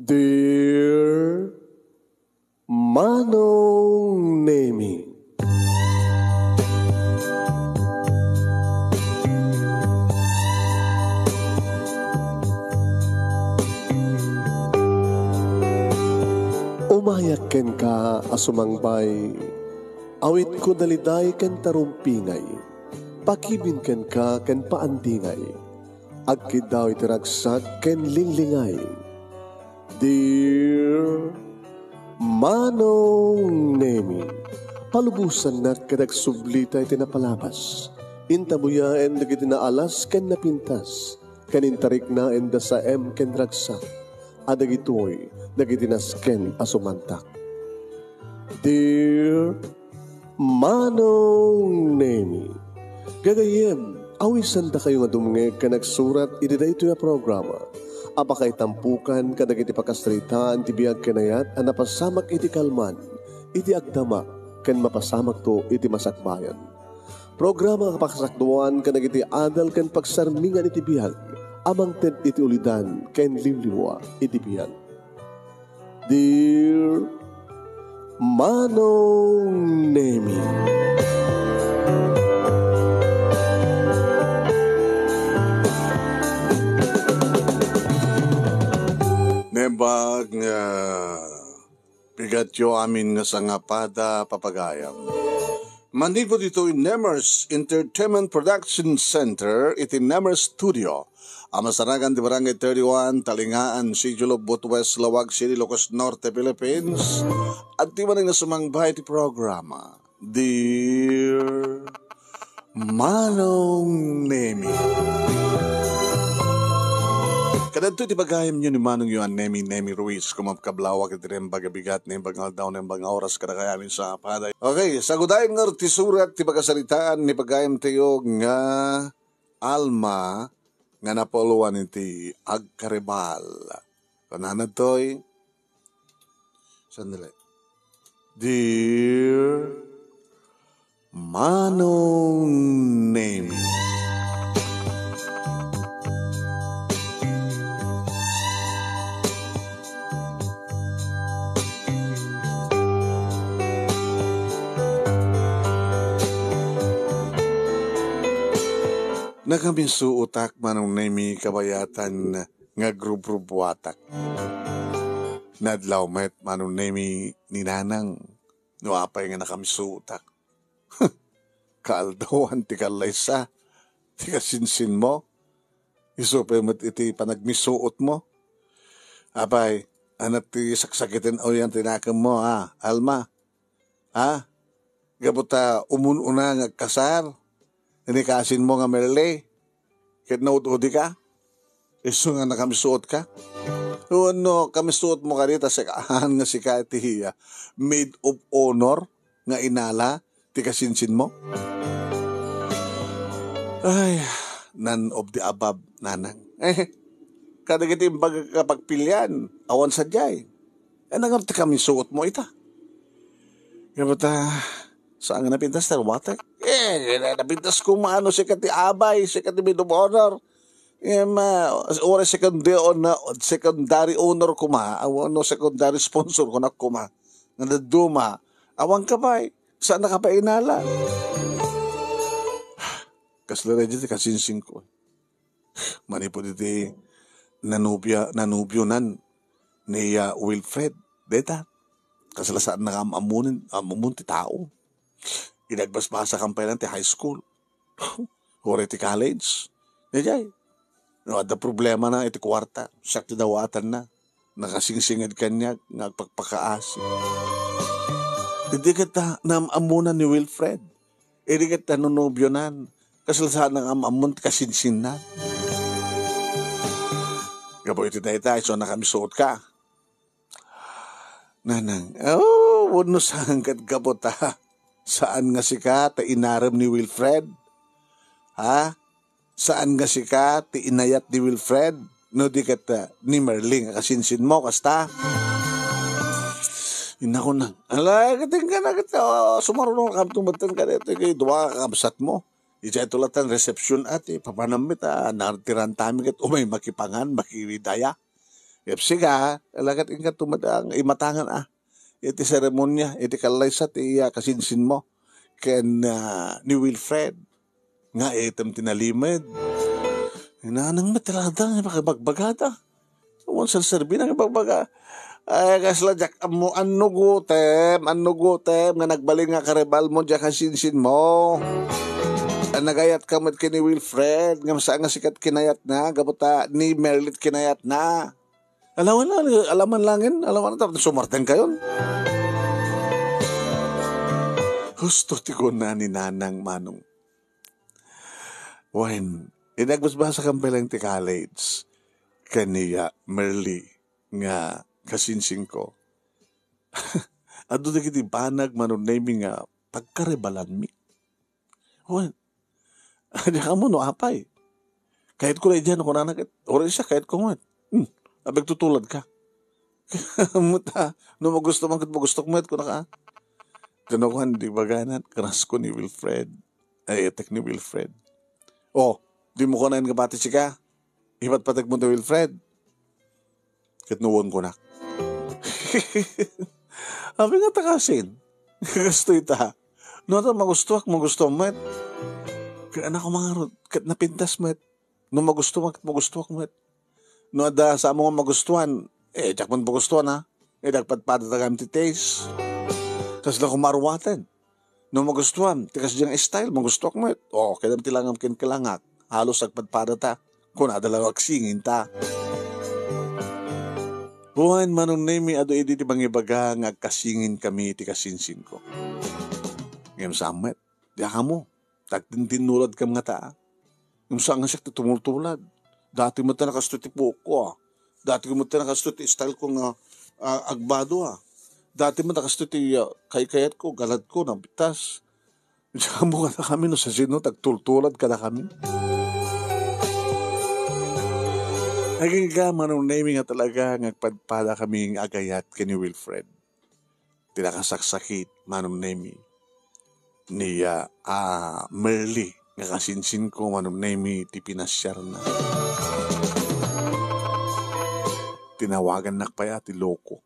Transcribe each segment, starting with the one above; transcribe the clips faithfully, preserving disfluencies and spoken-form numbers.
Dear Manong Nemi. Umayak kenka a sumangbay, awitko daliday ken tarumpingay, pakibin kenka ken paandingay, agkiddaw iti ragsak ken linglingay. Dear Manong Nemi, palubosannak ket agsublita iti napalabas. Intabuyaen dagiti naalas ken napintas, ken intariknaen da saem ken ragsak, a dagitoy dagiti nasken a sumantak. Dear Manong Nemi, gagayyem, awisandakayo nga dumngeg ken agsurat iti daytoy a programa a pakaitampokan kadagiti pakasaritaan ti biag ken ayat a napasamak iti kalman, iti agdama, ken mapasamakto iti masakbayan. Programa a pakasakduan kadagiti adal ken pagsarmingan iti biag a mangted iti ulidan ken liwliwa iti biag. Dear Manong Nemi. Nembag nga bigatyo amin nga sangapada, papagayam. Manipud ditoy Nemers Entertainment Production Center iti Nemers Studio, a masarakan ti Barangay thirty-one, Talingaan, City of Butues, Laoag City, Ilocos Norte, Philippines. Adtoy manen nga sumangbay ti programa, Dear Manong Nemi. Kadagitoy ti pagayamyo ni Manong Yuan Nemi, Nemi Ruiz, kumakablawa iti nembag a bigat, nembag nga aldaw, nembag nga oras, kadakayamin sa apaday. Okay, sagudayen nga ti surat ti pakasaritaan ni pagayam tayo nga Alma nga napuluan iti agkaribal. Kunana toy, sandali. Dear Manong Nemi. Nakamisuotak, Manong Nemi, kabayatan nga agrubrubuatak. Nadlaw met, Manong Nemi, ni Nanang, no apay nga nakamisuotak. Kaaldawan ti kallaysa ti kasinsinmo. Isu pay met iti panagmisuotmo. Apay, ania ti saksakiten a uyan ti nakemmo, a, Alma? A? Gapu ta umun-una nga agkasar ni kasinmo nga Merle, ket naud-udika? Isu nga nakamisuotka? Wenno kamisuotmo kadi ta saan nga sika ti, ah, maid of honor nga inala ti kasinsinmo? Ay, none of the above, Nanang. Eh, kadagiti imbag a pagpilian, awan sadiay. Ania ngarud ti kamisuotmo ita? Gapu ta, saan nga napintas ti ruatek? Eh, napintas koma no sika ti abay, sika ti maid of honor. Ngem, ah, uray secondary honor, secondary honor koma, awan no secondary sponsor kunak koma. Nga dadduma, awan ka pay, saan ka pay inala? Kasla daydi ti kasinsingko. Manipud iti nanubia-, nanubionan ni, ah, Wilfred. Dayta, kasla saan nga am-, ammonen, am-, ammon ti tao. Inagbasbasakan pay lang ti high school. Uray ti college. Daydiay. No, adda problemana iti kuarta. Siak ti dawatanna. Nakasingsinged kaniak nga agpakpakaasi. Idi ket ta-, naam-ammonan ni Wilfred. Idi ket ta nonobionan, kasla saan nga am-ammon ti kasinsinna. Gapu iti dayta, isu a nakamisuotka. Nanang, oh, wenno saan ket gapu ta, saan nga sika ti inarem ni Wilfred? Ha? Saan nga sika ti inayat ni Wilfred? No di ket, ah, ni Merling a kasinsinmo, kasta? Inna ko na. Ala, ket ingka na ket, ah, sumaruno ka kamto metten kadaytoy ket dua ka kabsatmo. Idiay tulatan reception ati, papanam met a, nartirantami ket umay makipangan, makidaya. Ngem sika, ala ket inka tumadang imatangan a. Iti seremonia, iti kallaysa ti iya kasinsinmo ken, ah, ni Wilfred. Nga item ti nalimed. Inanang met ti lada, nga makibagbagada. Awan serserbi na nga ibagbaga. Ay, kasla diak ammo, annugotem, annugotem, nga nagbalin nga karebalmo, diak kasinsinmo. Nagayat ka met ken ni Wilfred, nga saan nga sika ti kinayatna, gapu ta ni Merly ti kinayatna. Alawan lang, alaman langin, alawan lang, tapos sumarteng kayon. Husto ti kuna ni Nanang Manong. Wen, inagbasbasa kan pay lang ti college, kaniya Merly nga kasinsingko. Adu dagiti banag Manong Nemy nga pagkarebalanmi. Wen, diak ammo no apay. Kayatko la idiay no kunana ket, uray siya, kayatko met. Hmm, apay agtutulad ka. Ammo ta, no magusto man ket magustok met, kunaka. Ken no kuan, di bagana, kanasko ni Wilfred. Ay, etek ni Wilfred. Oh, di mo kunaen nga bati sika? Ipatpatek mo ti Wilfred. Ket no wen kunak. Apay nga ta kasin. Kastoy ta. No, ta magustuak, magustuam met. Ket anak ko mangarod, ket napintas met. No magustuak, magustuak met. No adda sa amo nga magustuan, eh, diak man magustuan, ha? Eh, dagpadpada ta gayam ti taste. Kasla ko maruaten. No magustuam, ti kasdiay nga style, magustuak met. Oh, kayam ti langam ken kelangak. Halos agpadpada ta. Kunada lang agsingin ta. Wen, Manong Nemy, adu idi ti mangibaga nga agkasingin kami ti kasinsinko. Ngem saan met, diak ammo. Tagtintinnulad kam ngata. Ngem saan nga siak ti tumultulad. Dati met ta nakastoy ti puokko, ah. Dati met ta nakastoy ti style ko nga, ah, agbado, ah. Dati met ta nakastoy ti, ah, kaykayatko, galadko, nabitas. Diak ammo kadakami no sasino ti agtultulad kadakami. Agingga, Manong Nemy, nga talaga nga agpadpada kami nga agayat ken ni Wilfred. Ti nakasaksakit, Manong Nemy, ni, ah, ah, Merly nga kasinsinko, Manong Nemy, ti pinasiarna. Tinawagannak pay a ti loko.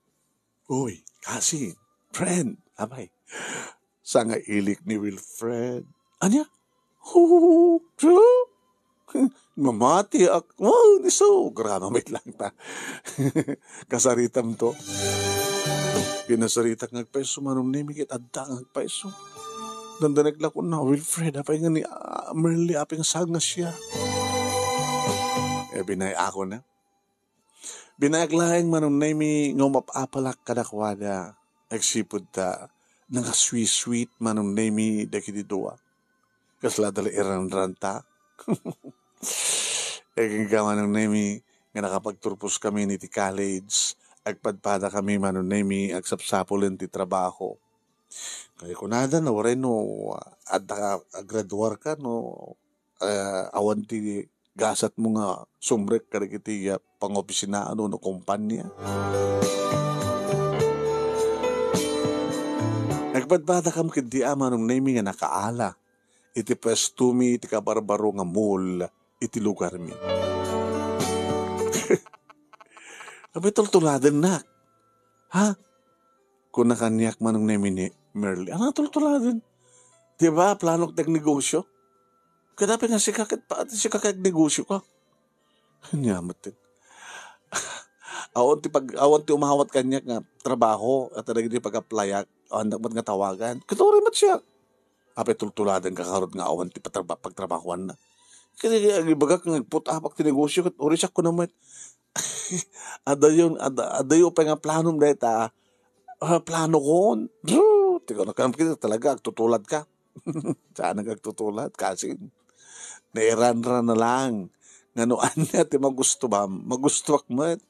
Uy, kasi, friend, apay. Sangailik ni Wilfred. Ania? Hu, true? Mamatiak. Wow, ni so, grabe met lang ta. Kasaritam to. Kinasaritak nga agpayso, Manong Nemy, ket adda nga agpayso. Dandanek la kunana, Wilfred, apay nga ni, ah, Merly, apay nga saan nga siak? Eh, binay-ako na. Binayag laeng, Manong Nemy, nga umap-apalak kadakuada. Agsipud ta, nangasweet-sweet, Manong Nemy, dagiti dua. Kasla da la iranranta. Agingga, Manong Nemy, nga nakapagturpos kami iti college, agpadpada kami, Manong Nemy, agsapsapulen ti trabaho. Kay kunada, no, uray no, adda ka, agraduar ka, no, eh, awan ti gasatmo nga sumrek kadagiti, ah, pangopisinaan no, no kompania. Nagpadpadakam ket di a Manong Nemy nga nakaala iti puestomi iti kabarbaro nga mall iti lugarmi. Apay tultuladennak? Ha? Kuna kaniak, Manong Nemy, ni Merly, "Ania tultuladen? Di ba, planok ti agnegosyo? Kadapay nga sika ket pa-, sika ket agnegosyo ka." Ania met ti, awan ti pag-, awan ti umawat kaniak nga trabaho, at dagiti pag-applyak, awan met nga tawagan. Ket uray met siak. Apay tultuladen ka ngarud nga awan ti patraba-, pagtrabahoanna? Ket agibagak nga agput-apak ti negosyo, ket uray siak kuna met. Adayon, ada-, adayo pay nga planom dayta. Ah, planokon. Bru! Ti kunam ket talaga, agtutulad ka. Saan nga agtutulad, kasin. Nairanran na lang. Nga no ania ti magustuam, magustuak met.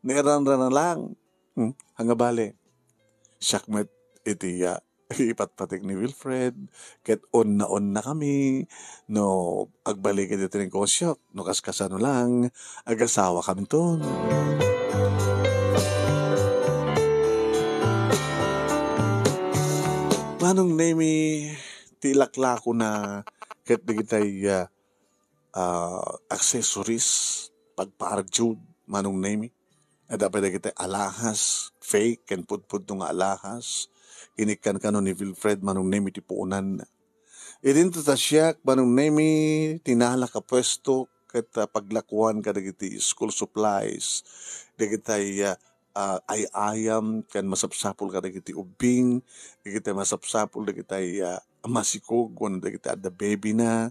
Nairanran na lang. Hmm? Ania bale. Siak met iti, ah, ipatpatek ni Wilfred, ket onna-onna kami, no agbalik iti negosyo, no kaskasano lang, agasawa kami ton. Manong Nemy, ti ilaklakona ket dagitay, ah, ah, accessories, pagpaardiw, Manong Nemy. Adda pay dagiti alahas, fake ken pudpudno nga alahas. Inikkankano ni Wilfred, Manong Nemi, ti puonanna. Idinto ta siak, Manong Nemi, tinalak a puesto ket, ah, paglakuan kadagiti school supplies, dagitay, ah, ah, ay-ayam ken masapsapul kadagiti ubbing, dagitay masapsapul dagitay, ah, masikog wenno dagiti adda baby na,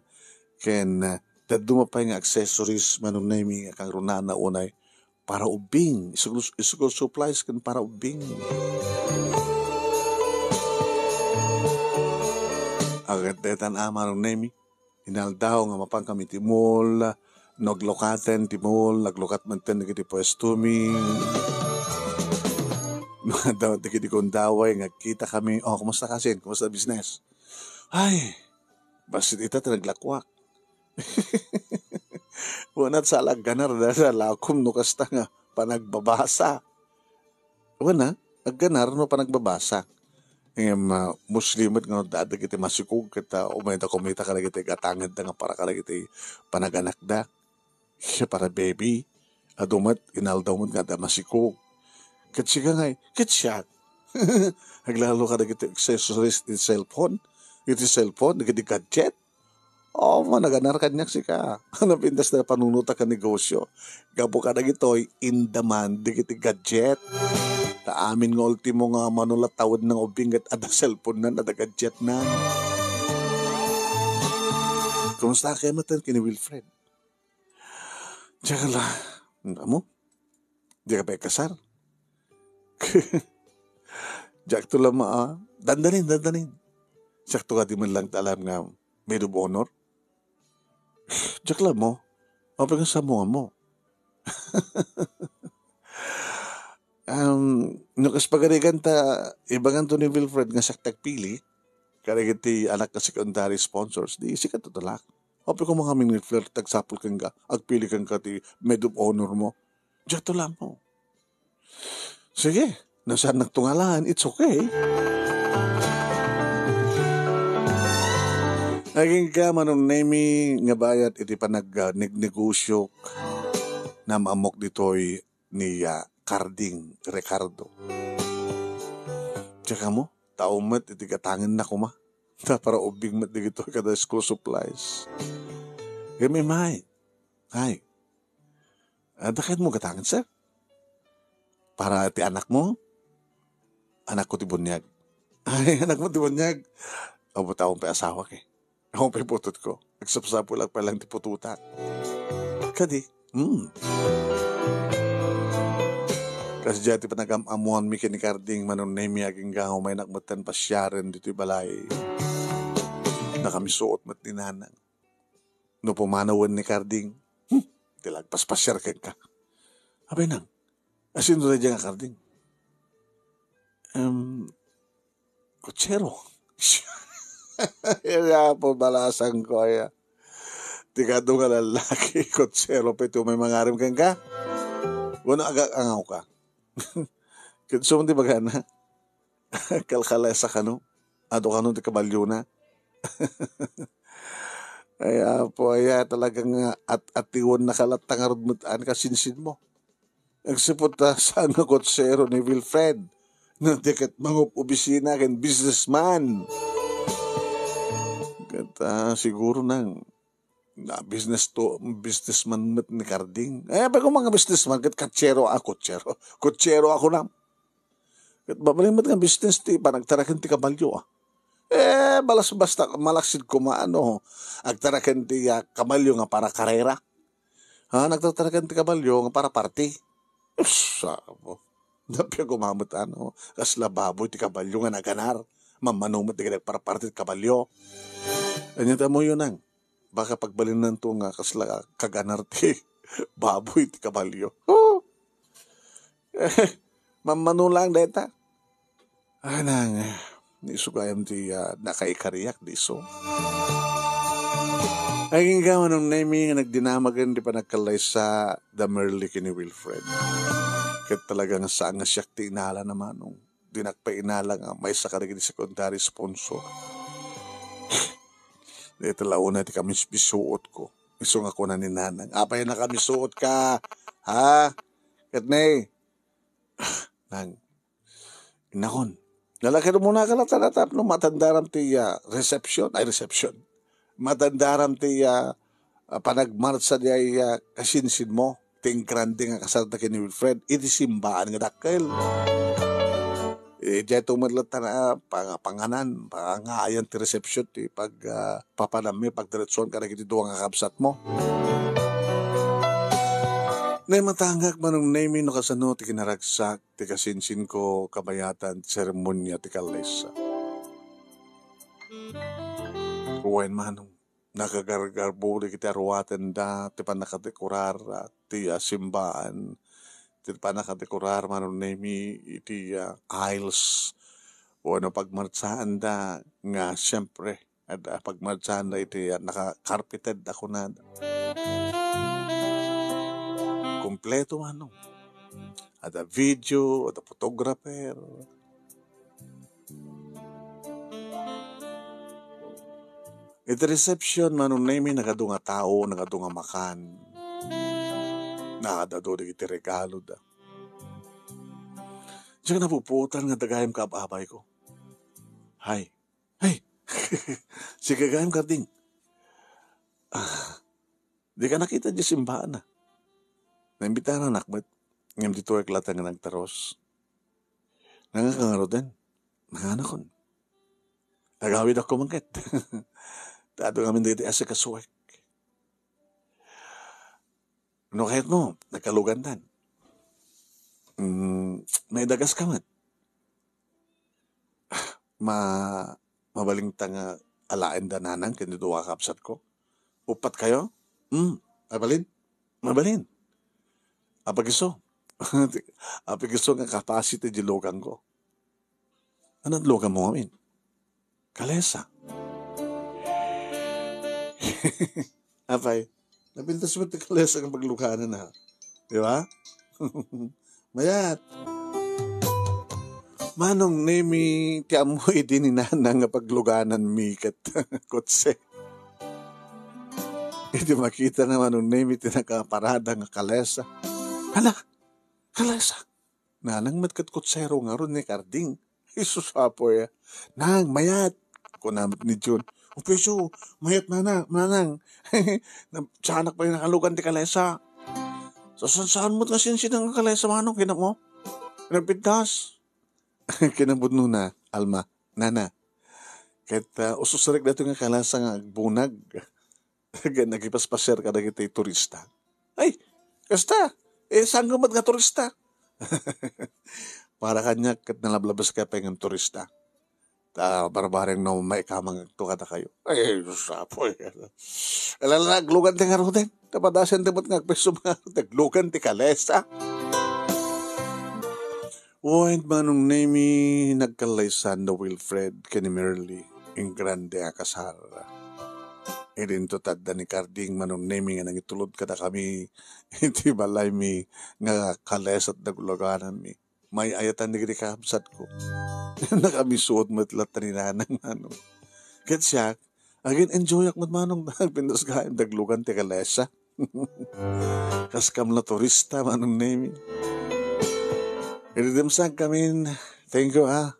ken, ah, dadduma pay nga accessories, Manong Nemi, nga kangrunana unay para ubbing, school, school supplies ken para ubbing. Agat detan a, Manong Nemi, inaldaw nga mapan kami ti mall, no aglukaten ti mall, naglukat man ten dagiti puestomi. No adda dagiti gundaway nga agkita kami, "Oh, kumusta kasin? Kumusta business?" Ay, bassit ita ti naglakuak. Wen, saan la agganar dayta lakom no kasta nga panagbabasa. Wen, agganar no panagbabasa. Ngem, ah, mostly met nga adda dagiti masikog ket, ah, umayda kumita kadagiti gatangedda nga para kadagiti panaganakda. Siya para baby. Adu met, inaldaw met nga adda masikog. Ket sika ngay, ket siak. Aglalo kadagiti accessories ti cellphone. Iti cellphone, dagiti gadget. Oh, naganar kaniak sika. Napintas na panunutak a negosyo. Gapu kadagitoy, in demand dagiti gadget. Ta amin nga ultimo nga mano la tawedna nga ubbing ket adda cellphone nan, adda gadget nan. Kumusta kayo matan kini Wilfred? Diak la, amo? Diak pay kasar? Diak to la ma-, ah, dandanin, dandanin. Diak to kadi man lang ta alam nga maid of honor. Diak la mo. Apay nga sa mo nga mo? Um, no kas pagarigan ta, ibagan to ni Wilfred nga siak ti agpili, kadagiti anak nga secondary sponsors, di sika tutulak. Apay koma kami ni Wilfred, tagsapul kenka, agpili kenka ti maid of honor mo. Diak to la mo. Sige, no saannak tungalaan, it's okay. Agingga, Manong Nemi, nga bayat iti panag-, ah, neg-, negosyok, naam-ammok ditoy ni, ah, Carding Ricardo. Diak mo, tao met iti gatangenna koma. Ta para ubbing met dagitoy kada school supplies. Ngem immay. Ay. Adda kayatmo gatangen, sir? Para ti anakmo? Anakko ti buniag. Ay, anakmo ti buniag? Apo, ta awan pay asawak, eh. Awan pay putotko. Agsapsapulak pay lang ti putotak. Kadi? Hmm. Kasdiay ti panagam-ammoanmi ken ni Carding, Manong Nemi, agingga, umaynak metten pasiaren ditoy balay. Nakamisuot met ni Nanang. No pumanawen ni Carding, hmm, ti la agpaspasiar kenka. Apay, Nang, asino daydiay nga Carding? Em, kotsero. Ya, pabalasanko, aya. Ti kadu nga lallaki, kotsero pay ti umay mangarem kenka? Wenno agak-angawka? Ket isu man ti bagana. Kalkalesa kano? Adu kano ti kabaliona? Ay, Apo, aya, talaga nga at-, atiwennaka latta ngarud met, ania, kasinsinmo. Agsipud ta saan nga kotsero ni Wilfred. No, di ket mangob-obisina ken businessman. Ket, ah, siguro nang na business to, businessman met ni Carding. Eh, apay koma nga businessman, ket kotsero, ah, kotsero. Kotsero ako na. Ket mabalin met nga business ti panagtaraken ti kabalio, ah. Eh, balas basta malaksid koma, ano, agtaraken ti, ah, kabalio nga para karera. Ha, nagtataraken ti kabalio nga para party. Ups, sabo. Napia koma met, ano, kasla baboy ti kabalio nga naganar. Mammano met dagiti agparaparty ti kabalio. Ania ti ammoyo, Nang? Baka pagbalinanto nga kasla kaganar ti baboy ti kabalio. Oh! Eh, mammano lang dayta. Ay, Nang, isu gayam ti, ah, nakaikariak, di isu. Agingga, Manong Nemi, nga nagdinamagen ti panagkallaysa da Merly ken ni Wilfred. Ket talaga nga saan nga siak ti inalana, Manong. Dinak pay inala nga maysa kadagiti secondary sponsor. Dayta la unay ti kamisbisuotko. Isu nga kuna ni Nanang, "Apay a nakamisootka? Ha? Ket ne, Nang, inakon. Nalakir mo na ka latta tapno matandaram ti, ah, reception, ay, reception. Matandaram ti, ah, ah, panagmartsa di ay, ah, kasinsin mo. Ti grande nga kasarta ken ni Wilfred. Iti simbaan nga dakkel. Eh, diay tumet latta na, ah, pang-, panganan, pangaayan ti reception, ti pag, ah, papanammi, pagdiretsuan kadagiti dua nga kabsat mo. Naimatangak, Manong Nemi, no kasano ti kinaragsak ti kasinsinko kabayatan ti seremonia ti kalesa. Wen, Manong, nakagargarbo dagiti aruatenda ti pannakadekorar, ah, ti, ah, simbaan, ti pannakadekorar, Manong Nemi, iti, ah, aisles, wenno pagmartsaanda nga, siempre, adda pagmartsaanda iti, ah, naka-carpeted a kunada. Kompleto, Manong. Adda video, adda photographer. Iti reception, Manong Nemi, nagadu nga tao, nagadu nga makan. Naadado dagiti regaloda. Diak napupuotan nga adda gayam kaab-abayko. Hay. Hay! Sika gayam, Karding. Ah, dika nakita diay simbaanna. Naimbitaranak met. Ngem ditoy latta nga nagtaros. Nangaka ngaruden? Nanganakon. Agawidakon man ket. Ta adu ngamin dagiti asikasuek. No kayatmo, nagkalugantan. Mm, naidagaska met. Ma-, mabalinta nga alaenda nanang ken dua a kabsatko. Uppat kayo? Mm, mabalin? Mabalin. Apay isu? Apay isu nga kapasi ti luganko? Ano ti luganmo ngamin? Kalesa. Apay, napintas met ti kalesa nga pagluganan, ha? Di ba? Mayat. Manong Nemi, ti ammo idi ni Nanang nga paglugananmi ket kotse. Idi makita na Manong Nemi ti nakaparada nga kalesa. Hala, kalesa. Nanang met ket kotsero ngarud ni Karding. Jesus, apo ya. "Nang, mayat," kuna met ni Jun. "O, peso, mayat, nana, nanang. Saanak pay nakalugan ti kalesa." "Saan, saan met nga sinsinan nga kalesa, manong, kinapudno?" "Nagpintas." Kinapudno na, Alma, "Nana, ket, ah, ususrek daytoy nga kalesa nga agbunag." Ken nagipaspasiar kadagiti turista. "Ay, kasta, eh, saan met nga turista?" Para kaniak ket nalablabas ka pay nga turista. Ta barbareng no maikamangto kadakayo. Ay, Diyos, apoy. Ala, naglugan ti ngaruden. Kapadasan ti met nga agpeso nga naglugan ti kalesa. Wen, Manong Nemi, nagkalaysan da Wilfred ken ni Merly, ingrande a kasar. Idinto tadda ni Karding, Manong Nemi, nga nangitulod kadakami iti balaymi nga kalesat dagulugananmi. May-ayatan dagiti kabsatko. Nakabisuot met latta ni Nanang, Manong. Ket siak, agin-enjoyak met, Manong, agpintas gayam daglugan ti kalesa. Kas kam la turista, Manong Nemi. Ididimsag kamin. Thank you, ah.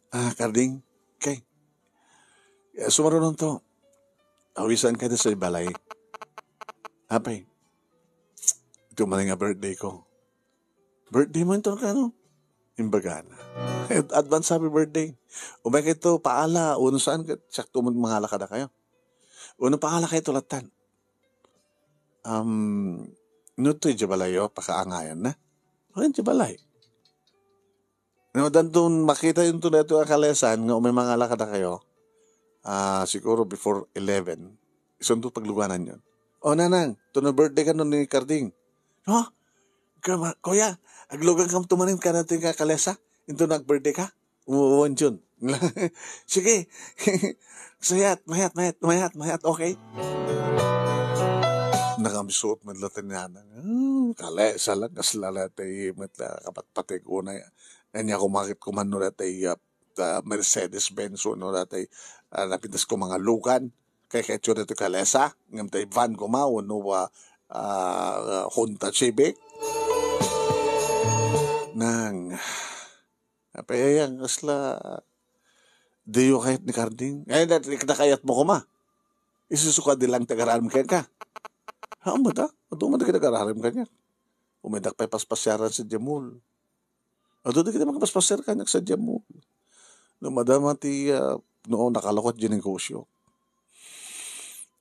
Ah, Karding. Okay. Eh, sumarunong to. Awisan ka sa balay. Apay. Ito man nga birthday ko. Birthday mo ito ka, no? Imbagana. Advance happy birthday. Umay kayo paala. Uno saan ka? Sakto mo mangalakada kayo. Uno paala kayo tulatan. Um, no to iti balayo, pakaangayan na. O, iti balay. No, danton makita yun to na ito akalesan nga umay mangalak kadakayo. Ah, siguro before eleven. Isunto pagluganan yun. O, nanang, to na birthday ka no ni Karding. Ha? Kama, kuya, aglugan kam tumanin ka na ito nga kalesa? Into nag-birthday ka? Uwan, Jun. Sige. Sayat, mayat, mayat, mayat, mayat, okay? Nakabisuot met la ti nanang. Hmm, kalesa lang, kasla la ti met la kapatpatik unay. Anya kumakit kuman no la ti, ah, ah, Mercedes-Benz uno la ti, ah, napintas ko mga lugan. Kay ketyo na ti kalesa, ngem ti van kuma, uno, ah, ah, Honda Civic. Nang, apay aya, kasla, diyo kayat ni Karding? Ay, dati, nakayat mo koma. Isusuka di lang ti agar-aram kenka. Haan met, a? Adu man dagiti agar-aram kaniak. Umaydak pay paspasiaran sadiay mall. Adu dagiti makapaspasiar kaniak sadiay mall. No madama ti, ah, no, nakalukot diay negosio.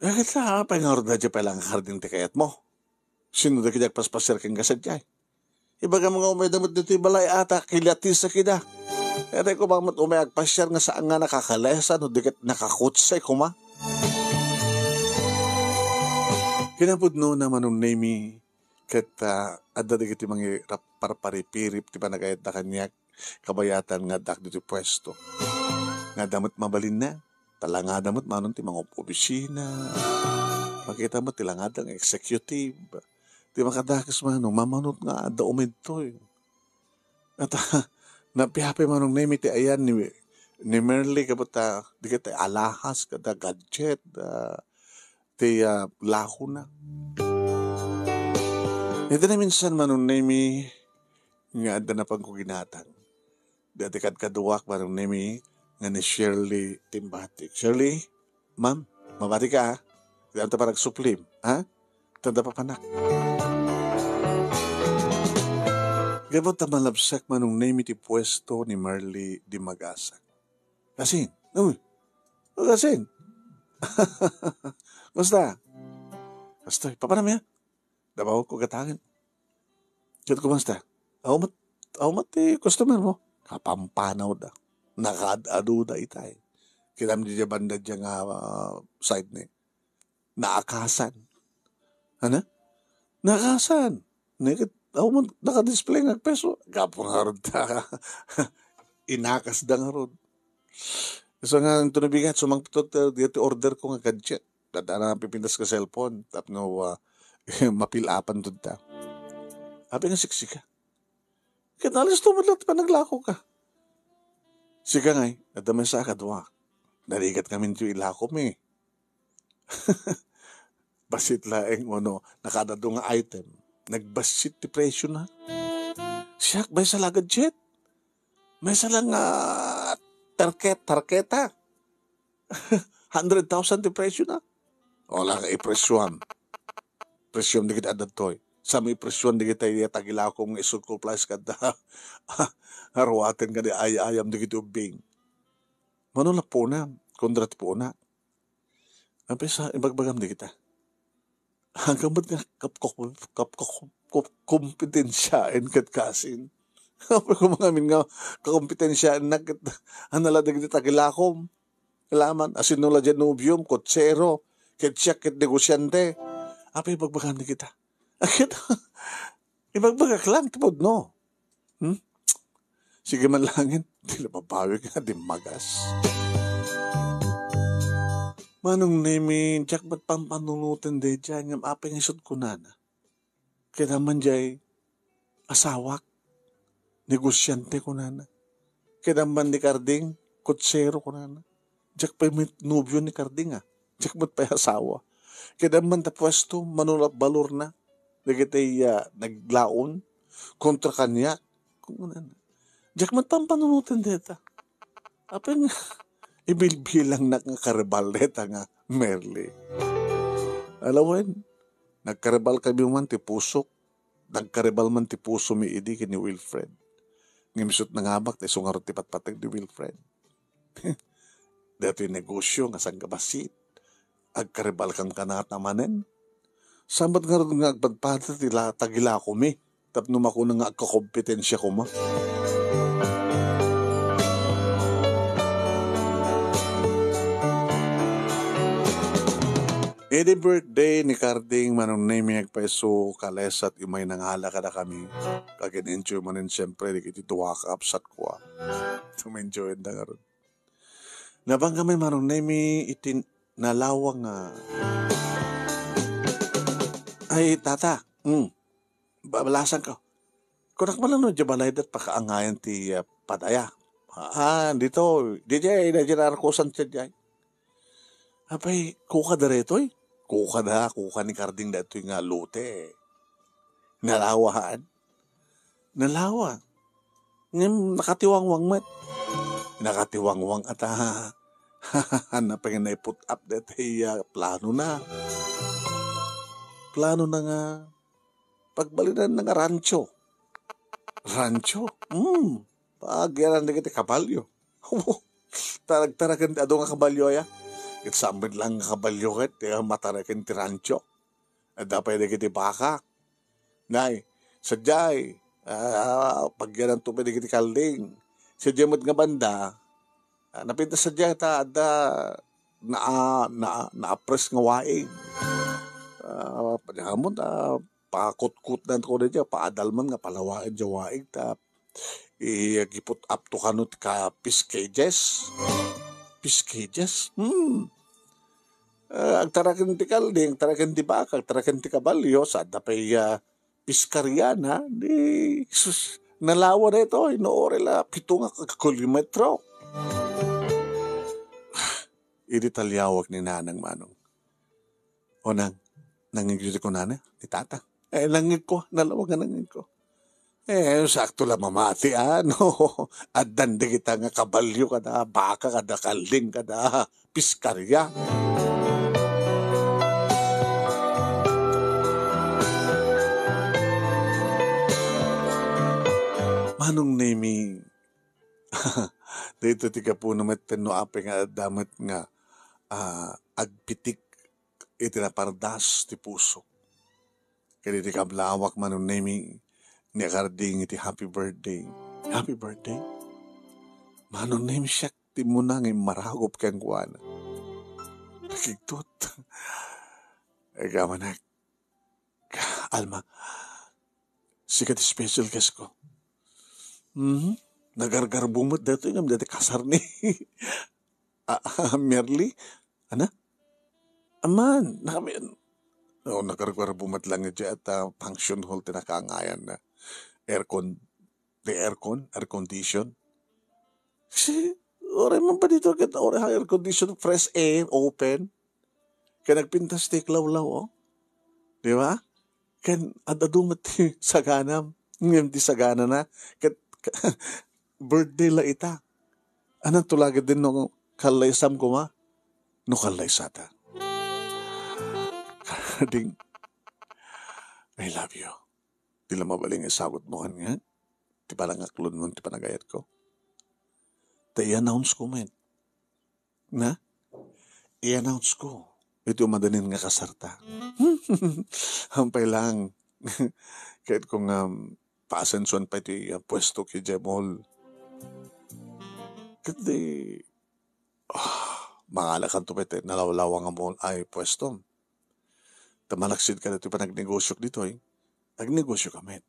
Eh, ket la, apay ngarud daydiay pay lang Karding ti kayat mo? Sino dagiti agpaspasiar kenka sadiay? Ibagam nga umayda met ditoy balay a ta, kiliatisa kida. Ket ay koma met umay agpasiar nga saan nga nakakalesan no di ket nakakutsay koma. Kinapudnona, Manong Nemy, ket, ah, adda dagiti mangi-, rap-, parparipirip ti panagayatda kaniak, kabayatan nga addaak ditoy puesto. Nga adda met mabalinna, talangada met manon ti mangob-obisina. Makita met ti langada nga executive. Ti makadakes manon, mamanot nga adda umay ditoy. At, ah, napiapay, Manong Nemy, ti ayan ni, ni Merly, kabut, ah, di ket alahas, kada gadget, ah, ti, ah, lakona. Iti naminsan, Manong Nemy, nga adda napanko ginatang. Dati kadkaduak, Manong Nemy, nga ni Shirley Timbatik. Shirley, ma'am, mabati ka, ha? Diyan ta panagsuplim, ha? Tanda pa panak. Gapu ta malabsak, Manong Nemy, ti puesto ni Marley di Magasak. Kasin? Uy, kasin? Kumusta? Kastoy, papanam ya? Dabaw ko gatangen. Ket kumusta? Aw met, aw met ti customer mo? Kapampanawda. Nakaad-aduda itay. Kinam di banda dia nga, ah, side ni. Naakasan. Ano? Naakasan. Ni ket, aw met, nakadisplay nga peso. Gapu ngarud ta. Inakasda ngarud. So nga, ito na bigat, sumangpet ti, ti order ko nga gadget. Dadaan na pipintas ka cellphone, tapno, ah, mapil-apan dun ta. Apay nga siksika. Ket nalisto met laeng ti panaglako ka. Sika ngay, adda maysa a kadua. Narigat ngamin ti ilako mi. Bassit laeng, ono, nakaad-adu nga item. Nagbassit ti presyo na. Siak, maysa la gadget. Maysa la nga tarket-, tarketa. Hundred thousand ti presyo na. Wala nga ipresyoan. Presyoan dagiti adda ditoy. Sa may presyoan dagiti tagilakom nga isut ko plus kadda. Aruaten kadi ay-ayam dagiti ubbing. Mano la puna, kontra ti puna. Apay sa ibagbagam dagita. Hanggang ba't nga kap-, kap-, kap-, kap-, kap-, kompetensiaen ket kasin? Apay ko mangamin nga kakompetensiaennak ket anala dagiti tagilakom. Laman, asino la diay nobiom, kotsero, ket siak ket negosyante. Apay ibagbagam dagita? Ket ibagbagak lang ti pudno. Hmm? Sige man langit, ti la babawi nga dimmagas. Manong Nemi, diak met pampanunoten daydiay, ngem apay nga isut kunana. Kayatmo man diay asawak, negosyante kunana. Kayatmo man ni Karding, kotsero kunana. Diak pay met nobio ni Karding, a. Diak met pay asawa. Kayatmo man ta puesto, mano la balorna. Dagiti, ah, naglaon kontra kaniak. Kunana. Diak met pampanunoten dayta. Apay nga ibilbilangnak nga karibal dayta nga Merly. Alawen, nagkaribal kami man ti pusok. Nagkaribal man ti pusomi idi ken ni Wilfred. Ngem isut nangabak ta isu ngarud ti patpateg ni Wilfred. Daytoy negosio nga sangga bassit. Agkaribalkan kanata manen. Saan met ngarud nga agpadpada ti la-, tagilakomi tapno makuna nga agkakompetensia koma. Idi birthday ni Karding, Manong Nemi, agpayso, kalesat, imay nangala kadakami. Agin-enjoy manen, siyempre, dagiti dua ka apsat ko, a. Tumenjoy da ngarud. Nabanggami, Manong Nemi, iti nalawa nga, ay, tata, mm, ba-, balasan ko. Kunak man no, di balay dat pakaangayan ti, ah, padaya. Ah, dito, di, di, di, di, narkusan siya di ay. Apay, kuka da retoy? Kuka da, kuka ni Karding daytoy nga lote. Nalawa, haan? Nalawa. Ngem nakatiwangwang met. Nakatiwangwang ata. Napay nga naiput-ap daytoy a planona. Planona nga pagbalinanna nga rancho. Rancho? Hmm. Pagyanan dagiti kabalio. Taragtaraken ti adu nga kabalio aya. Ket saan met laeng nga kabalio ket, eh, mataraken ti rancho. Adda pay dagiti baka. Nay, sadiay, ah, pagyananto pay dagiti kalding. Sadiay met nga banda, ah, napintas sadiay ta adda naa-, naa-, naapres nga waig. Ah, padiamon, ah, pakutkutnan ko na dyan, paadalman nga palawaen dyan waig, ta i-, agiput-apto kano ti ka-, fish cages. Fish cages? Hmm. Ah, agtaraken ti kalding, agtaraken ti baka, agtaraken ti kabalyo, saan da pay, ah, piskariana, di, sus, nalawa daytoy, no, orela, pito nga kilometro. Idi taliawag ni Nanang Manong. O nang, nangngegyo ti kunana, ni Tata. Eh, nangngegko, nalawa nga nangngegko. Eh, sakto la mamati, ah, no? Addan dagita nga kabalyo kada, baka kada, kalding kada, piskarya. Manong Nemi, daytoy ti gapuna met no apay nga adda met nga, ah, agpitik iti napardas ti puso. Ket iti kablawak, Manong Nemi, ni Akarding iti happy birthday. Happy birthday? Manong Nemi, siak ti muna nga immarakop kenkuana. Nakigtot. Agamanak. Alma, sika ti special guest ko. Mhm. Nagargarbo met daytoy ngem daytoy kasar ni, ah, ah, Merly. Ana? Aman, nakami-, oh, nagargarbo met lang iti at, ah, function hall ti nakangayan na. Aircon, the aircon, air condition. Si, oray man pa dito ket oray ha air condition, fresh air, open. Kaya nagpintas ti klawlaw, oh. Di ba? Ken ad-adu met ti saganam. Ngem ti saganana, ket, birthday la ita. Anan tulagen din no kallaysam koma? No kallaysata. Ding, I love you. Di la mabalin nga isagut mo kan nga. Ti panangaklon mo, ti panagayat ko. Ta i-announce ko met. Na? I-announce ko iti umadanin nga kasarta. Hampay lang. Ket ko nga, um, paasensuan pay ti, uh, puesto iti mall. Ket di, ah, mangalakanto pay ti nalawlawa nga mall ay puesto. Ta malaksid kada ti panagnegosiok ditoy, agnegosio ka met.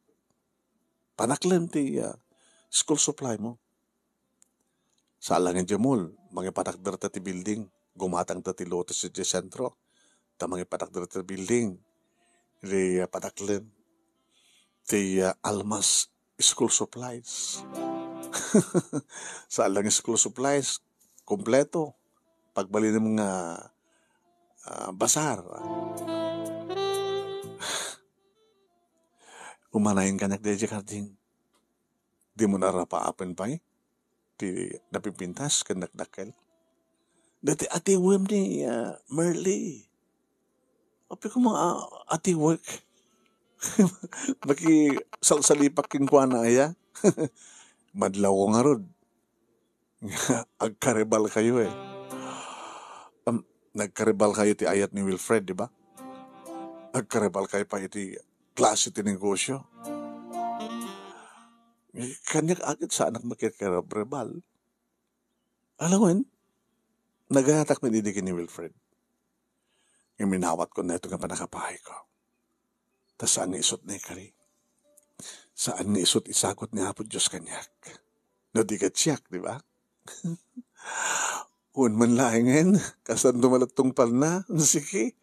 Panaklem ti, ah, school supply mo. Saan lang iti mall, mangipatakder ta ti building, gumatang ta ti lotes iti sentro, ta mangipatakder ta ti building, di, ah, panaklem ti, ah, Almas school supplies. Saan lang school supplies, kompleto. Pagbalinem nga, ah, basar. Umanayon kaniak daydi, Karding. Dimo narapaapen pay ti napipintas ken dakdakkel. Dati atiwem ni, ah, Merly. Apay koma, ah, atiwek. Makisalsalipak kenkuana aya. Madlaw ko ngarud. Agkaribal kayo eh. Um, nagkaribal kayo ti ayat ni Wilfred, di ba? Agkaribal kayo pa iti klase ti negosyo. Kaniak agid saanak makikiribal. Alawen, nagayatak met idi ken ni Wilfred. Ngem inawat ko na ito nga panakapahay ko. Ta saan nga isut' naikari. Saan nga isut' isagut ni Apo Dios kaniak. No di ket siak, di ba? Wen man laengen, kasano malatungpalna? Sige,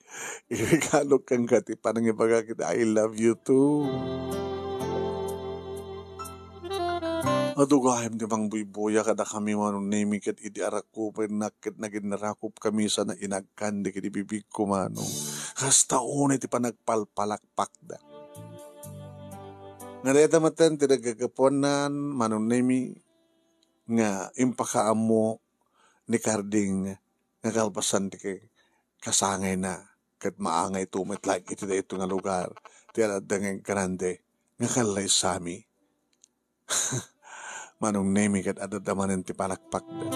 iregalok kenka ti panangibaga ket I love you too. Adu gayam ti mangbuybuya kadakami, Manong Nemi, ket idi arakupennak ket naginnarakupkami sana inagkan dagiti bibigko, Manong. Kasta unay ti panagpalpalakpakda. Nga dayta metten ti nagkakapuanan, Manong Nemi, nga impakaammo ni Carding nga kalpasan ti kasangayna, ket maangayto met laeng iti daytoy nga lugar ti ad-adda nga agkarande nga kallaysami. Manong Nemi ket adda manen ti palakpakda.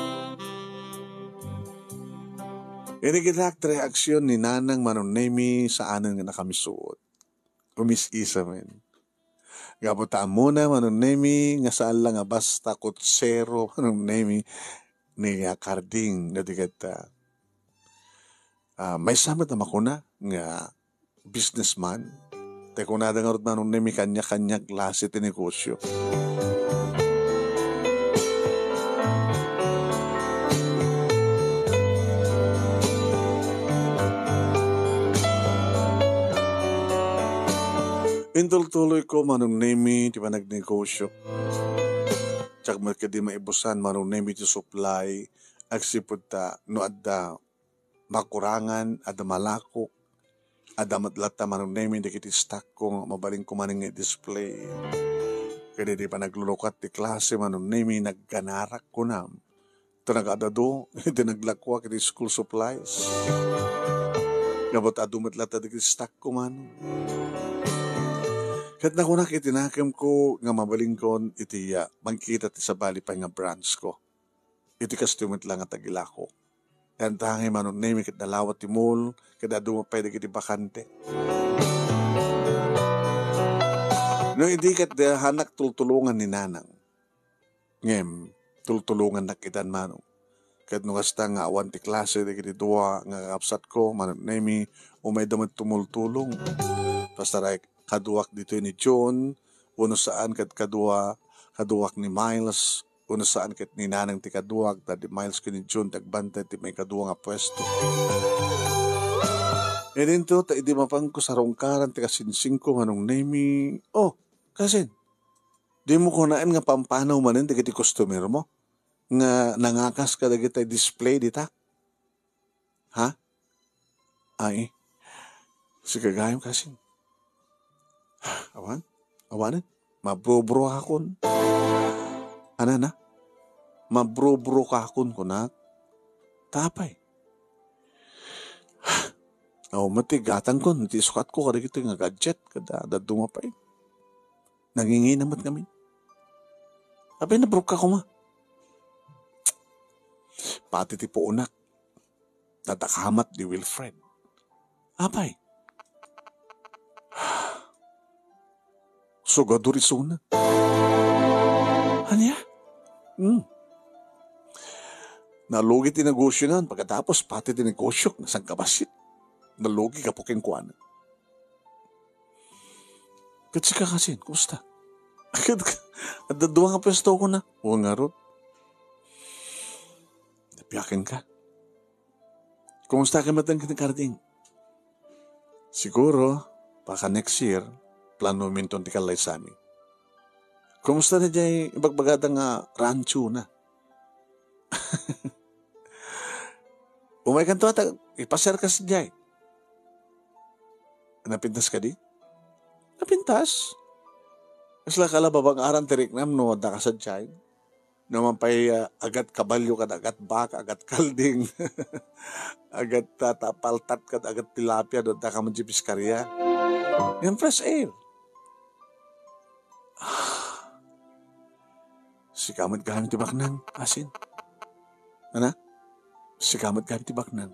Inigitak ti reaksion ni Nanang Manong Nemi saanen nga nakamisuot. Umis-isa men. Gapu ta ammona, Manong Nemi, nga saan la nga basta kutsero, Manong Nemi, ni, ah, Carding, no di ket, ah, ah, maysa met a makuna nga businessman. Tay kunada ngarud, Manong Nemi, kanya-kanya klase ti negosyo. Intultuloyko, Manong Nemi, ti panagnegosyo. Diak met kadi maibusan, Manong Nemi, ti supply. Agsipud ta no adda makurangan, adda malakok, adda met latta, Manong Nemi, dagiti stock ko nga mabalinko manen nga i-display. Ket idi panaglulukat ti klase, Manong Nemi, nagganarak, kunam. Ta nagaadado iti naglakuak iti school supplies. Gapu ta adu met latta dagiti stock ko, Manong. Ket nakunak iti nakemko nga mabalinkon iti, ah, mangkita ti sabali pay nga branch ko. Iti kastoy met la nga tagilako. Yantangay, Manong Nemi, ket nalawa ti mall, ket adu met pay dagiti bakante. No idi ket, ah, hanak tultulongan ni Nanang. Ngem, tultulongannak itan, Manong. Ket no kasta nga awan ti klase dagiti dua nga kakabsatko, Manong Nemi, umayda met tumultulong. Basta ray kaduak ditoy ni John, wenno saan ket kadua, kaduak ni Miles, wenno saan ket ni Nanang ti kaduak, ta ni Miles ken ni John ti agbantay ti maikadua nga puesto. Idinto, ta idi mapanko sarungkaran ti kasinsingko, Manong Nemi, "Oh, kasin, dimo kunaen nga pampanaw manen dagiti customer mo nga nangakas kadagiti display dita?" Ha? Ay, sika gayam kasin. Awan? Awanen? Mabrubro akon. Anana? Mabrubro ka akon, kunak. Tapay. Aw, mati gatang kon, ti sukat ko, kadagiti nga gadget, kada, da dumapay. Nangingina met ngamin. Apay, nabrukka koma. Pati ti puonak. Nadakamat ni Wilfred. Apay. Sugador isuna. Ania? Hmm. Nalugi ti negosyo nan, pagkatapos pati ti negosyo, nasangkabassit. Nalugi gapu kenkuana. Ket sika kasin, kumusta? Ket ka, adda dua nga puesto ko na. O ngarud. Napiaken ka. Kumusta ka met ken ni Carding? Siguro, baka next year, plano minton ti kallaysami. Kumusta na jay ibagbagada nga rancho na? Umay kanto ata, ipasiar ka sadiay. Napintas kadi? Napintas. Kasla ka la, babang-aran ti riknam no adda ka sadiay. No man pay, ah, agat kabalyo kad agat baka, agat kalding, agat, ah, ta-, paltat kad agat tilapia, no adda ka man di piskaria. Ngem fresh air. Ah. Sika met gayam ti baknang, asin. Ana? Sika met gayam ti baknang.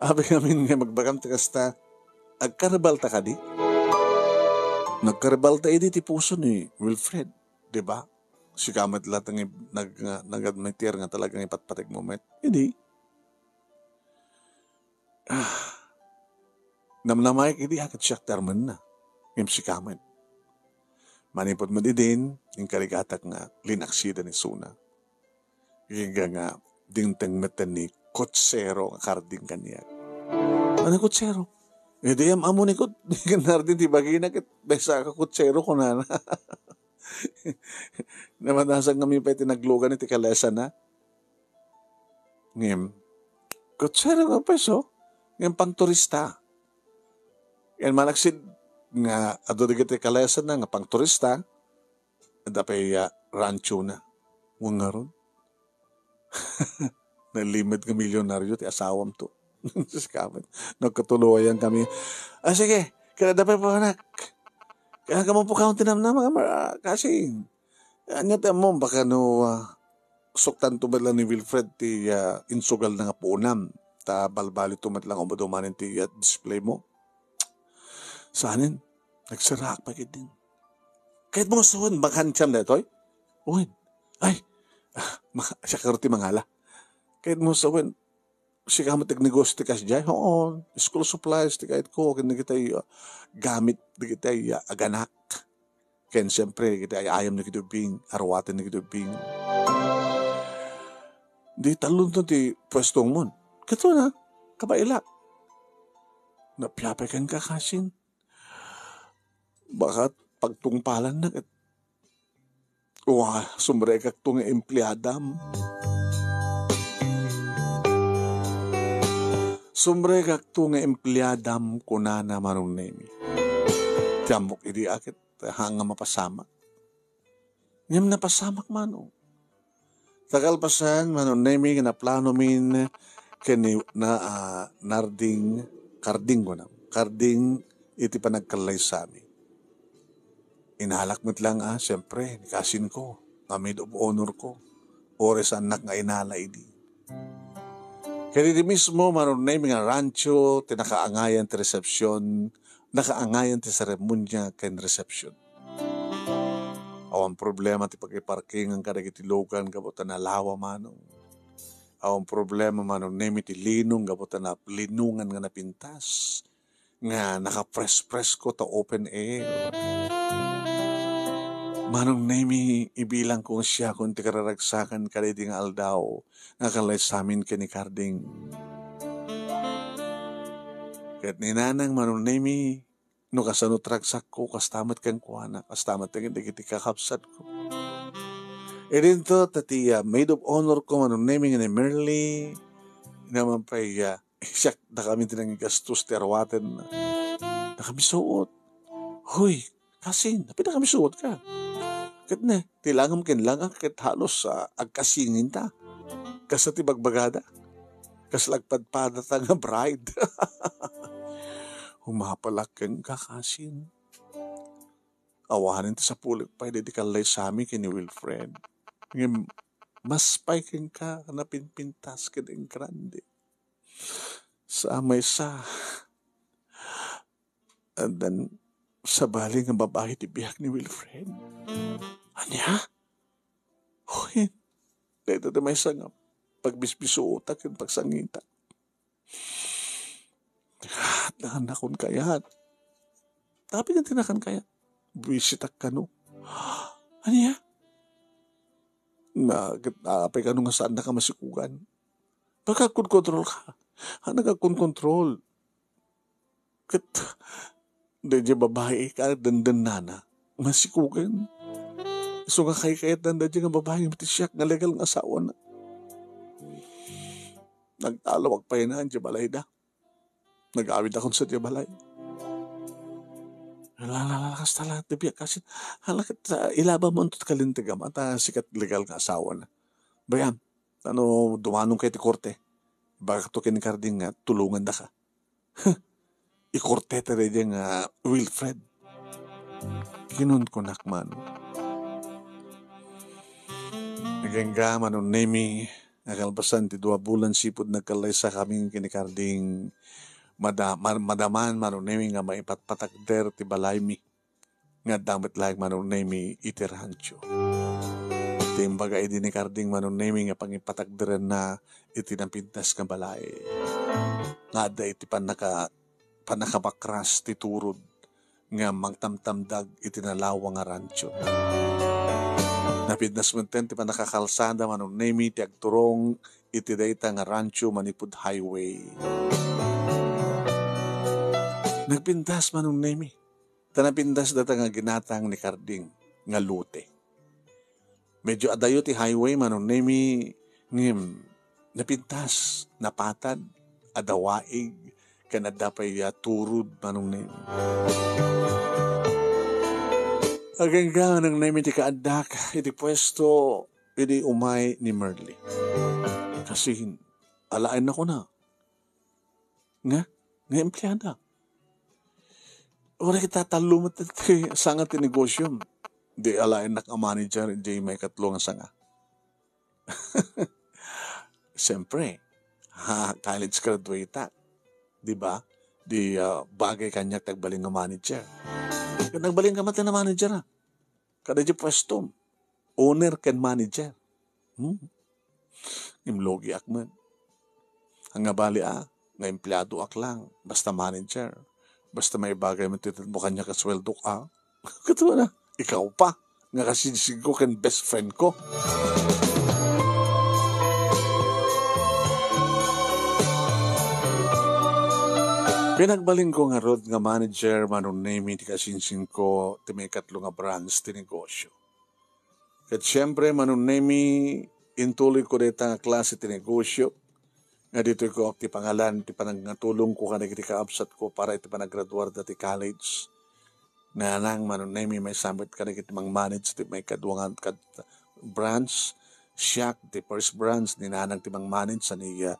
Apay ngamin nga ibagbagam ti kasta, agkaribalta kadi? Nagkaribalta idi ti puso ni Wilfred, di ba? Sika met latta nga nag-, nga nag-admitir nga talaga nga ipatpategmo met. Idi, ah, namnamaek idi a ket siak ti armenna. Ngem sika met. Manipud met idin, inkarigatak nga linaksidan isuna. Iga nga dimteng metten ni kutsero nga Carding kaniak. Ano kutsero? Idi am-amo ni Kut-, ni Carding ti bagina ket maysa ka kutsero kunana. Namanasag ngamin pay ti naglugan iti kalesana. Ngem, kutsero nga peso, ngem pangturista. Ken manaksid, nga adu dagiti kalayasanna nga pangturista, adda pay, ah, ranchona. Wen ngarud, nalimmed nga milyonaryo ti asawam to. Sus, kamet. Nagkatuloyan kami. Ah, sige. Kada pay pa, anak. Kaya ka mo po kaunti nam na, mga mar-, ah, kasi, anya ti mo, baka no, ah, suktan to met lang ni Wilfred ti, ah, insugal na nga puonam. Ta balbali to met lang umadumanin ti, ah, display mo. Saanen? Nagsaraak pay ketdin. Kayat mo sawen, bakansiam daytoy? Wen. Ay, ah, maka-, siak ngarud ti mangala. Kayat mo sawen, sika met ti agnegosio ti kasdiay? Oo, school supplies ti kayatko, ken dagiti, ah, gamit dagiti, ah, aganak. Ken siempre, dagiti ay-ayam dagiti ubbing, aruaten dagiti ubbing. Di talonton ti puestongmon. Kato na, kabaelak. Napiapay kenka, kasin. Baka pagtungpalanna ket, wa, sumrekak to nga empleadam. Sumrekak to nga empleadam, kunana Manong Nemi. Ti ammok idi a ket, ha, nga mapasamak. Ngem napasamak, Manong. Ta kalpasan, Manong Nemi, nga naplanomin ken ni na, ah, Narding, Karding kunam. Karding iti panagkallaysami. Inalak met lang, ah, siempre, ni kasinko, nga maid of honor ko. Uray saannak nga inala idi. Ket idi mismo, Manong Nemi, nga rancho, ti nakaangayan ti resepsyon, nakaangayan ti seremonia ken resepsyon. Awan problema ti pakiparkingan kadagiti lugan gapu ta nalawa, Manong. Awan problema, Manong Nemi, ti linong gapu ta na-, linongan nga napintas, nga naka-fresh-fresh ko ta open air. Manong Nemi, ibilangko nga siakon ti kararagsakan kadaydi nga aldaw nga kallaysami ken ni Karding. Ket ni Nanang, Manong Nemi, no kasano ti ragsakko, kasta met kenkuana, kasta met ken dagiti kakabsatko. Idinto, ta ti, ah, maid of honor ko, Manong Nemi, nga ni Merly, naman pay, ah, siak, dakami ti nangigastos ti aruaten. Nakamisuot. Hoy, kasin, apay nakamisuot ka? Ket ne, ti langam ken langak ket halos, ah, agkasinginta. Kasta ti bagbagada. Kasla agpadpadata nga bride. Umapalak kenka, kasin. Awanen ti sapulek pay daydi kallaysami ken ni Wilfred. Ngem, mas pay kenka napinpintas ken engrande. Sa maysa, addan sabali nga babai ti biag ni Wilfred. Ania? Wen, dayta ti maysa nga pagbisbisuotak ken pagsangitak. Adda nga nakon kayat. Apay nga ti nakan kayat? Buisitak kano. Ania? Na, ket, ah, apay kano nga saannak a masikugan? Pagkagkonkontrol ka. Ah, nagagkonkontrol. Ket, daydiay babai ka, dendennana. Masikugan. Isu nga kaykayatdan daydiay nga babai nga ti siak nga legal nga asawana. Nagtalawak pay na, diay balayda. Nag-awidakon sa diay balay. Ala, ala, ala, kasta la, ti biag kasin. Ala, ket, ah, ilabam mo anto ti kalintegam. Ata sikat legal nga asawana. Bay-am, ta no dumanon kayo ti korte, ibagak to ken ni Karding nga tulongandaka. Huh, ikorte ta daydiay nga Wilfred. Kinunkunak man. Agingga, Manong Nemi, nga kalpasan ti dua bulan sipud nagkallaysakami ken ni Karding, mada-, ma-, madaman, Manong Nemi, nga maipatpatakder ti balaymi nga adda met laeng Manong Nemi iti rancho. Ti imbaga idi ni Karding, Manong Nemi, nga pangipatakderenna iti napintas nga balay nga adda iti pannaka-, pannakabakras ti turod nga mangtamtamdag iti nalawa nga rancho. Napintas metten ti pannakakalsada, Manong Nemi, ti agturong iti dayta nga rancho manipud highway. Nagpintas, Manong Nemi. Ta napintas dayta nga ginatang ni Karding nga lote. Medyo adayo ti highway, Manong Nemi, ngem napintas, napatad, adda waig, ken adda pay a turod, Manong Nemi. Agingga, Manong Nemi, ti kaaddak iti puesto idi umay ni Merly. Kasin, alaenna kuna. Nga? Nga empleada. Uray kita tallo met ti sanga ti negosyo. Di alaennak a manager, di maikatlo nga sanga. Siyempre, ha, college graduate, di ba? Di, ah, bagay kaniak ti agbalin nga manager. Ket nagbalin ka met nga manager, ah. Kada di pwesto, owner ken manager. Hmm? Imlogiak met. Ania bali a, nga empleadoak lang, basta manager. Basta maibagay met ti tedmo kaniak a sueldok a. Kato na, ikaw pa, nga kasinsinko ken best friend ko. Pinagbalinko ngarud nga manager, Manong Nemi, ti kasinsinko ti maikatlo nga branch ti negosyo. Ket siempre, Manong Nemi, intuloyko dayta nga klase ti negosyo nga ditoyko ti pangalan ti panagtulongko kadagiti kaabsatko para iti panagraduarda ti college. Nanang, Manong Nemi, maisambit kadagiti mangmanage ti maikadua nga kad-, branch. Siak ti first branch, ni Nanang ti mangmanage, ni, ah,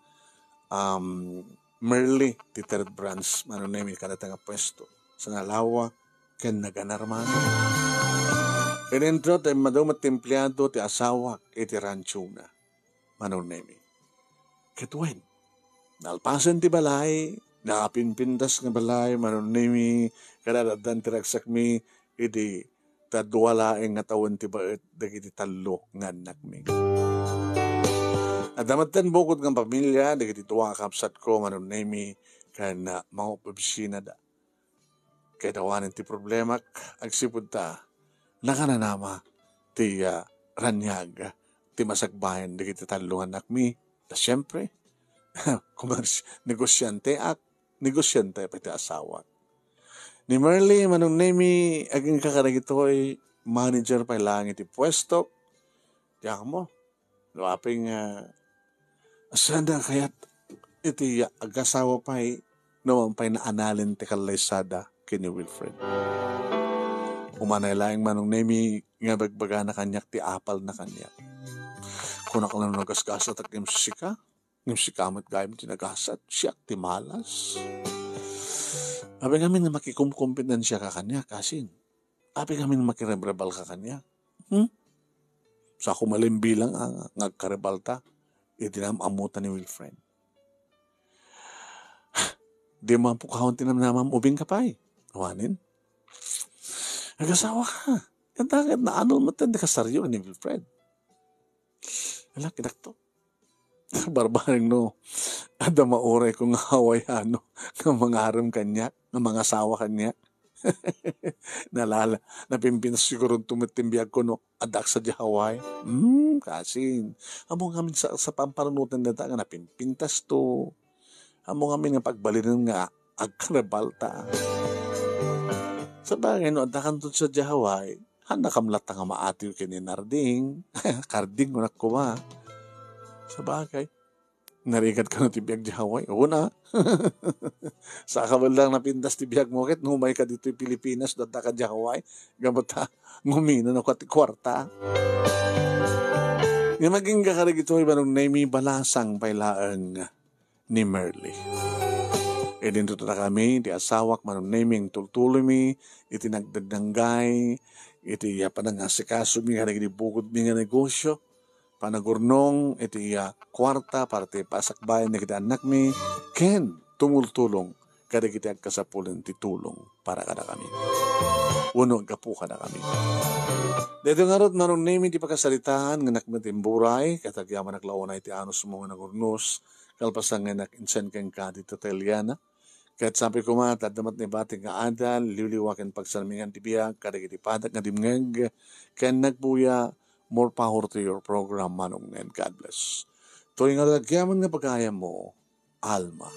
um, Merly ti third branch, Manong Nemi, kadata nga pwesto. Sa nalawa, ken naganar man. Inintro ti madu met ti empleado ti asawak iti ranchona, Manong Nemi. Ket wen, nalpasen ti balay, napimpintas nga balay, Manong Nemi, kada addan ti ragsakmi idi ta dua laeng nga tawen ti baet dagiti tallo nga annakmi. Adda metten bukod nga pamilia dagiti dua a kabsatko, Manong Nemi, ken, ah, mangop-opisinada. Ket awanen ti problemak, agsipud ta nakananama ti, ah, raniag ti masakbayan dagiti tallo nga annakmi. Ta siempre, komers-, negosyanteak, negosiante pay ti asawak. Ni Merly, Manong Nemi, agingga kadagitoy, manager pay laeng iti puestok. Diak ammo no apay nga, ah, saan a kayat iti agasawa pay no awan pay naanalen ti kallaysada ken ni Wilfred. Umanay laeng, Manong Nemi, nga bagbagana kaniak ti apalna kaniak. Kunak lang no nagasgasatak ngem sika, ngem sika met gayam ti nagasat, siak ti malas. Apay ngamin nga makikumkompetensiaka kaniak, kasin? Apay ngamin nga makirebrebalka kaniak? Hmm? Sako malimbilang a nga agkarebalta iti naam-ammota ni Wilfred. Di mo ampukawan ti namnamam, ubingka pay. Awanen? Agasawaka. Ket naanol met ti kasaryo ni Wilfred. Ala, kinakto. Barbareng no, adda maurayko nga Hawaiano nga mangarem kaniak, nga mangasawa kaniak. Nalala, napimpintas siguro to met ti biagko no addak sadiay Hawaii. Hmm, kasin. Ammo ngamin sa, sa pampanunoten dayta nga napimpintas to. Ammo ngamin nga pagbalinen nga agkarebalta. Sabagay, no addakan to sadiay Hawaii, hannakam latta nga maatiw ken ni Narding. Karding, kunak koma. Sabagay, narigat kano ti biag di Hawaii? Una. Saka lang napintas ti biag mo ket no umayka ditoy Pilipinas, daddaka di Hawaii. Gapu ta, nguminanka ti kuarta. Nga magingga kadagitoy, Manong Nemi, balasang pay laeng ni Merly. Idinto ta kami, ti asawak, Manong Nemi, tultuloymi iti nagdagdanggay iti, ah, panangasikasomi kadagiti bukodmi nga negosyo, panagurnong iti, ah, kuarta para ti pasakbayan dagiti annakmi, ken tumultulong kadagiti agkasapulen ti tulong para kadakami wenno aggapu kadakami. Daytoy ngarud, Manong Nemi, ti pakasaritaan nga nakmet imburay, ket agyamanak la unay ti anusmo nga nagurnos, kalpasan nga nak-insend kenka dita Teliana. Ket sapay koma, ta adda met naibatik nga adal, liwliwa ken pagsarmingan ti biag kadagiti padak nga dimngeg ken nagbuya. More power to your program, Manong, and God bless. Toy nga agyaman nga pagayam mo, Alma.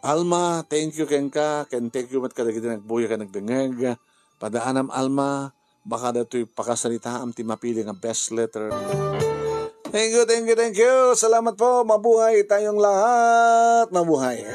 Alma, thank you kenka, ken thank you met kadagiti nagbuya ken nagdengeg. Padaanam, Alma, baka datoy pakasaritaam ti mapili nga best letter. Thank you, thank you, thank you. Salamat po. Mabuhay tayong lahat. Mabuhay.